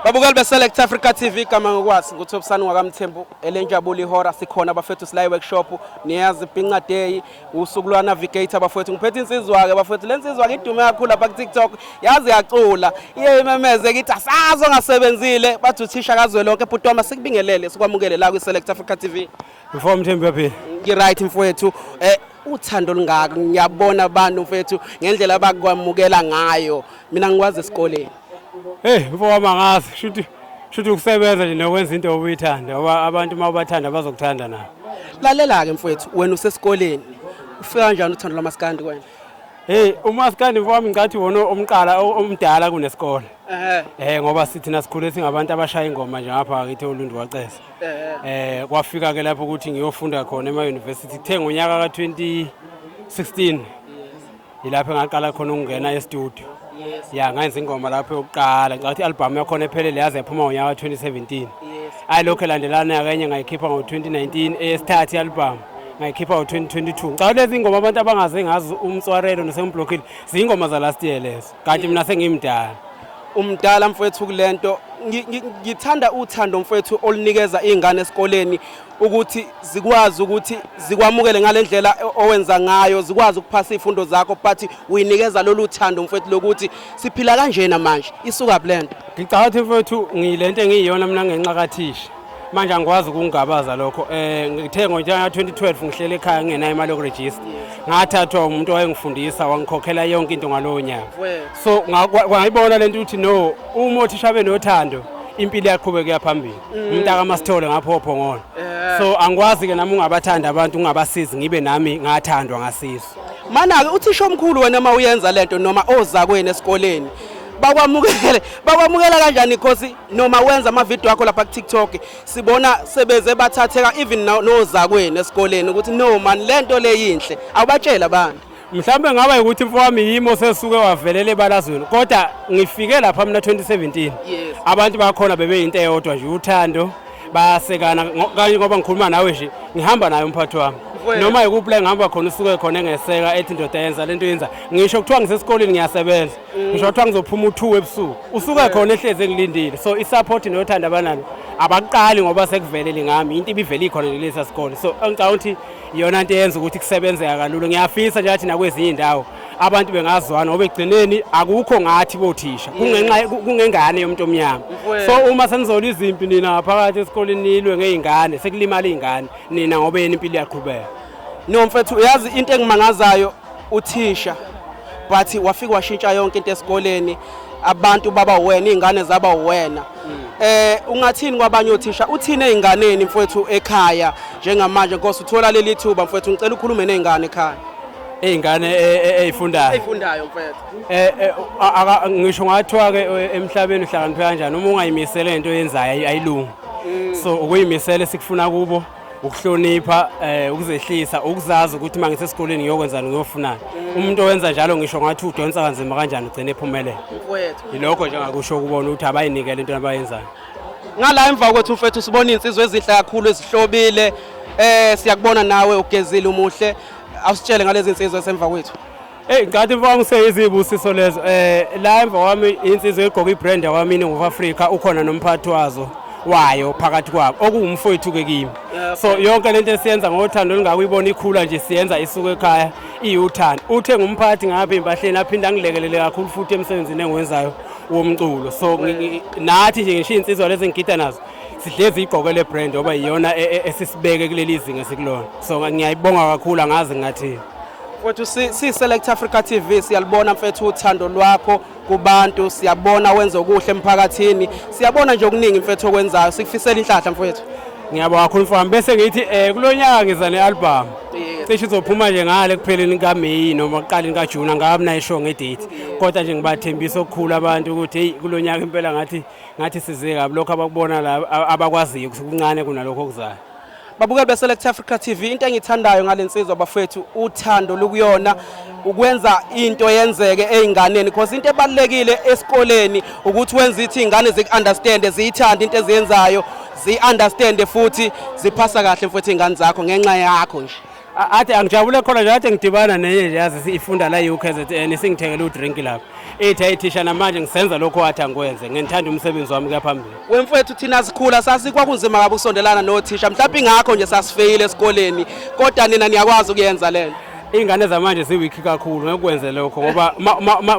Babukeli beSelect Africa TV, igama ngokwazi nguThobisani wakaMthembu elenjabulo ihora sikhona bafethu silayi workshop niyazi Bhinca Day usuku lwa navigator bafethu. Ngiphethe insizwa ke bafethu, le nsizwa ke idume kakhulu lapha ku TikTok, yazi yacula iye imemeze kithi asazi ongasebenzile bathi uthisha kazwelonke. Bhuti wami, sikubingelele sikwamukele la kwi Select Africa TV. Mfo Mthembu, uyaphila? Ngi-right mfowethu. Uthando olungaka ngiyabona abantu mfethu ngendlela abakwamukela ngayo. Mina ngikwazi esikoleni. Hey mfo wami, angazi, shuthi ukusebenza nje nokwenza into obuyithanda, ngoba abantu uma ubathanda bazokuthanda nabo. Lalela-ke mfowethu, wena usesikoleni, ufika kanjani uthando lwamaskandi kuwena? Hey, umaskandi mfo wami, ngicathi wona omqala omdala kunesikole. Ngoba sithi nasikhule singabantu abashaya ingoma nje ngapha kithi oLundi wacesa. Kwafika ke lapho ukuthi ngiyofunda khona ema university. Kuthe ngonyaka ka2016 yilapho engaqala khona ukungena e-studio. Ya, ngayenza ingoma lapho yokuqala. Ngicabanga i-album yakhona ephelele yaze yaphuma ngonyaka ka2017. Ayi, lokho elandelana kenye ngayikhipha ngo-2019, eyesithathu i-album ngayikhipha ngo-2022. Ngicabanga lezi ingoma abantu abangaze ngazi umtswarelo nosengiblockile ziyingoma za last year lezo, kanti mina sengimdala. Umdala mfowethu kulento. Ngithanda uthando mfowethu olunikeza iy'ngane esikoleni ukuthi zikwazi ukuthi zikwamukele ngale ndlela owenza ngayo, zikwazi ukuphasa iy'fundo zakho, but uyinikeza lolu thando mfowethu lokuthi siphila kanjena manje. Isuka le nto? Ngicabanga ukuthi mfowethu ngiyilento engiyiyona mina ngenxa kathisha. Manje angikwazi ukungabaza lokho. Ngithe ngonyaka 2012 ngihlele ekhaya ngingenayo imali yokurejista, ngathathwa umuntu owayengifundisa wangikhokhela yonke into ngalowo nyaka. So ngayibona lento ukuthi no, uma othisha benothando impilo iyaqhubeka kuya phambili. Umntaka Masithole ngapho oPhongolo. So angikwazi-ke nami ungabathanda abantu ungabasizi, ngibe nami ngathandwa ngasizwa. Mana-ke uthisha omkhulu, wena uma uyenza lento noma ozakwenu esikoleni bakwamukele, bakwamukela kanjani? Because noma wenza amavidiyo akho lapha ku-TikTok sibona sebeze bathatheka even nozakwenu esikoleni ukuthi no man, lento le yinhle, awubatshela abantu. Mhlawumbe ngaba ukuthi mfowami yimo sesuke wavelela ebalazweni, kodwa ngifike lapha mina 2017. Abantu bakhona bebeyinto eyodwa nje, uthando, bayasekana kanye ngoba ngikhuluma nawe nje ngihamba naye umphathi wami. Noma yikuphi la engihamba khona usuke khona engeseka ethi indoda yenza lento yenza. Ngisho kuthiwa ngisesikoleni ngiyasebenza, ngisho kuthiwa ngizophuma u-2 ebusuku, usuke khona ehlezi engilindile. So i-support nothando abanalo abaqali ngoba sekuvelele ngami, into ibivele ikhona nje kulesa sikole. So ngicabanga ukuthi iyona nto eyenza ukuthi kusebenzeka kalula. Ngiyafisa nje ngathi nakwezinye iy'ndawo abantu bengazwana, ngoba ekugcineni akukho ngathi bothisha, kungenxa kungengane yomuntu omnyama. So uma senizola izimpi nina ngaphakathi esikoleni nilwe ngey'ngane, sekulimala iy'ngane nina ngoba yena impilo iyaqhubeka. No mfethu, uyazi into engimangazayo, uthisha but wafika washintsha yonke into esikoleni, abantu baba wena, iy'ngane zaba wena. Ungathini kwabanye othisha, uthini ey'nganeni mfowethu ekhaya njengamanje? Nkosi uthola leli thuba mfowethu, ngicela ukhulume ney'ngane ekhaya. Ey'ngane ey'fundayo? Ey'fundayo mfowethu. Ngisho ngathiwa ke emhlabeni uhlakaniphe kanjani, uma ungayimisele into oyenzayo ayilungi. So ukuyimisela esikufuna kubo ukuhlonipha, ukuzehlisa, ukuzazi ukuthi uma ngisesikoleni ngiyokwenzani, ngiyofunani. Umuntu owenza njalo, ngisho ngathi udonsa kanzima kanjani, ugcine ephumelela. Yilokho nje engakusho kubona ukuthi abayinikele into abayenzayo. Ngala emva kwethu mfethu sibona iy'nsizwa ezinhle kakhulu ezihlobile. Siyakubona nawe ugezile, umuhle. Awusitshele ngalezi nsizwa esemva kwethu. Hey, ngathi mfowami kuseyizibusiso lezo. La emva kwami insizwa egqoka ibrand yakwa-Meaning of Africa, ukhona nomphathi wazo wayo phakathi kwabo okuwumfowethu ke kimi. So yonke lento esiyenza ngothando olungakuyibona ikhula nje, siyenza isuke ekhaya iwuthando. Uthe ngumphathi ngapha empahleni, aphinde angilekelele kakhulu futhi emsebenzini engiwenzayo womculo. So nathi nje ngisho iy'nsizwa lezi engigida nazo sihlezi igqoke le brand ngoba iyona esisibeke kuleli zinga esikulona. So ngiyayibonga kakhulu, angazi ngingathini. Mfowethu, si-Select Africa TV siyalibona mfethu uthando lwakho kubantu, siyabona wenza okuhle emphakathini, siyabona nje okuningi mfethu okwenzayo. Sikufisela inhlahla mfowethu. Ngiyabonga kakhulu mfowami. Bese ngithi kulo nyaka ngiza ne-album. Cishe izophuma nje ngale kupheleni kaMeyi noma kuqaleni kaJuni, angabi nayo isho ngedate. Kodwa nje ngibathembisa okukhulu abantu ukuthi hey, kulo nyaka impela ngathi size kabi, lokho abakubona la abakwaziyo kuncane kunalokho okuzayo. Babukeli beSelect Africa TV, into engithandayo ngale nsizwa bafethu uthando lukuyona ukwenza into yenzeke ey'nganeni, because into ebalulekile esikoleni ukuthi wenze ithi iy'ngane ziku-understande, ziyithande into eziyenzayo, ziyi-understande futhi ziphasa kahle mfethu iy'ngane zakho ngenxa yakho nje. Athi angijabule khona nje, athi ngidibana nenye nje, yazi ifunda la e-UKZN, isingithengele udrink lapha, ithi hayi thisha, namanje ngisenza lokho wathi angikwenze, ngithanda umsebenzi wami kuya phambili. Wemfowethu, thina sikhula kwakunzima kabi ukusondelana nothisha, mhlawumbe ingakho nje sasifeyile esikoleni, kodwa nina niyakwazi ukuyenza lento. Iy'ngane zamanje zi-weak kakhulu, ngeke kwenze lokho ngoba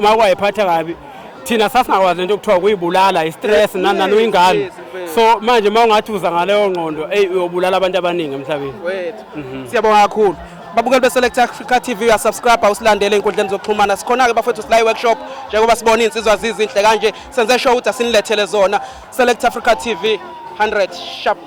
makwayiphatha kabi. Thina sasingakwazi lento okuthiwa kuyibulala i-stress nani nani uyingane. Yes, mfethu. So manje uma ungathi uza ngaleyo ngqondo, eyi, uyobulala abantu abaningi emhlabeni. Wethu, siyabonga kakhulu. Babukeli be-Select Africa TV, uyasubscribe, usilandele ey'nkundleni zokuxhumana. Sikhona-ke bafethu, sila workshop, njengoba sibona iy'nsizwa zizinhle kanje, senze sure ukuthi asinilethele zona. Select Africa TV 100 sharp.